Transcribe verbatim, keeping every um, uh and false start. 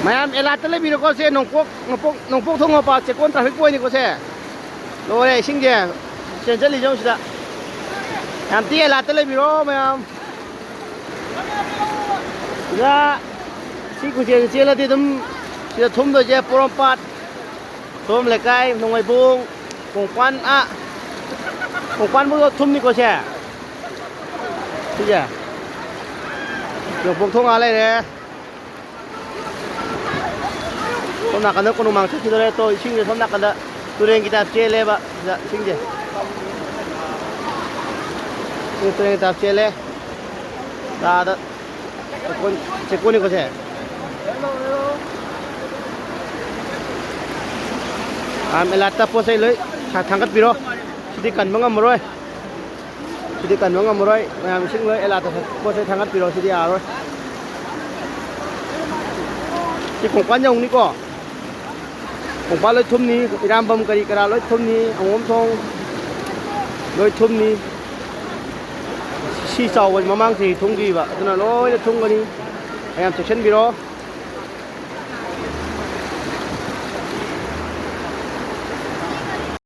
ꯃꯌꯥꯝ ꯑꯦꯂꯥꯔꯠꯇ ꯂꯩꯕꯤꯔꯣꯀꯣ꯫ ꯁꯦ ꯅꯣꯡꯄꯣꯛ, ꯅꯣꯡꯄꯣꯛ, ꯅꯣꯡꯄꯣꯛ ꯊꯣꯡ ꯃꯄꯥ ꯆꯦꯛꯀꯣꯟ ꯇ꯭ꯔꯥꯐꯤꯛ ꯄꯣꯏꯟꯠꯅꯤꯀꯣ꯫ ꯁꯦ ꯂꯣꯏꯔꯦ ꯏꯁꯤꯡꯁꯦ꯫ ꯁꯦ ꯆꯠꯂꯤꯁꯦ ꯌꯦꯡꯉꯨ ꯁꯤꯗ꯫ ꯌꯥꯝ ꯊꯤ ꯑꯦꯂꯥꯔꯠꯇ ꯂꯩꯕꯤꯔꯣ ꯃꯌꯥꯝ꯫ ꯁꯤꯗ ꯁꯤ ꯈꯨꯆꯦꯟꯁꯦ ꯆꯦꯜꯂꯗꯤ ꯑꯗꯨꯝ ꯁꯤꯗ ꯊꯨꯝꯗꯣꯏꯁꯦ ꯄꯣꯔꯣꯝꯄꯥꯠ, ꯁꯣꯝ ꯂꯩꯀꯥꯏ, ꯅꯣꯡꯃꯩꯕꯨꯡ, ꯀꯣꯡꯄꯥꯟ, ꯑꯥ, ꯀꯣꯡꯄꯥꯟꯕꯨꯛ ꯊꯨꯝꯅꯤꯀꯣ ꯁꯦ꯫ ꯁꯤꯁꯦ ꯅꯣꯡꯄꯣꯛ ꯊꯣꯡ ꯑꯥ ꯂꯩꯔꯦ꯫ ꯁꯣꯝ ꯅꯥꯀꯟꯗ ꯀꯣꯅꯨꯡꯃꯥꯡ ꯆꯠꯈꯤꯗꯣꯔꯦ꯫ ꯇꯣ, ꯏꯁꯤꯡꯁꯦ ꯁꯣꯝ ꯅꯥꯀꯟꯗ ꯇꯨꯔꯦꯟꯒꯤ ꯇꯥꯏꯞ ꯆꯦꯜꯂꯦꯕ ꯁꯤꯗ ꯏꯁꯤꯡꯁꯦ꯫ ꯁꯤ ꯇꯨꯔꯦꯟꯒꯤ ꯇꯥꯏꯞ ꯆꯦꯜꯂꯦ꯫ ꯇꯥꯗ ꯆꯦꯛꯀꯣꯟ-, ꯆꯦꯛꯀꯣꯟꯅꯤꯀꯣ ꯁꯦ꯫ ꯑꯥꯔꯝ ꯑꯦꯂꯥꯔꯠꯇ ꯄꯣꯠ ꯆꯩ ꯂꯣꯏ ꯊꯥ-, ꯊꯥꯡꯒꯠꯄꯤꯔꯣ꯫ ꯁꯤꯗꯤ ꯀꯟꯕ ꯉꯝꯃꯔꯣꯏ꯫ ꯁꯤꯗꯤ ꯀꯟꯕ ꯉꯝꯃꯔꯣꯏ꯫ ꯃꯌꯥꯝ ꯏꯁꯤꯡ ꯂꯣꯏ ꯑꯦꯂꯥꯔꯠꯇ ꯄꯣꯠ ꯆꯩ ꯊꯥꯡꯒꯠꯄꯤꯔꯣ꯫ ꯁꯤꯗꯤ ꯌꯥꯔꯔꯣꯏ꯫ ꯁꯤ ꯀꯣꯡꯄꯥꯟ ꯌꯧꯅꯤꯀꯣ꯫ ꯀꯣꯡꯄꯥꯟ ꯂꯣꯏ ꯊꯨꯝꯅꯤ꯫ ꯏꯔꯥꯝꯕꯝ ꯀꯔꯤ ꯀꯔꯥ ꯂꯣꯏ ꯊꯨꯝꯅꯤ꯫ ꯑꯉꯣꯝ ꯊꯣꯡ ꯂꯣꯏ ꯊꯨꯝꯅꯤ꯫ ꯁꯤ ꯆꯥꯎꯕ ꯃꯃꯥꯡ ꯆꯍꯤ ꯊꯨꯝꯈꯤꯕ, ꯑꯗꯨꯅ ꯂꯣꯏꯅ ꯊꯨꯝꯒꯅꯤ꯫ ꯃꯌꯥꯝ ꯆꯦꯛꯁꯤꯟꯕꯤꯔꯣ꯫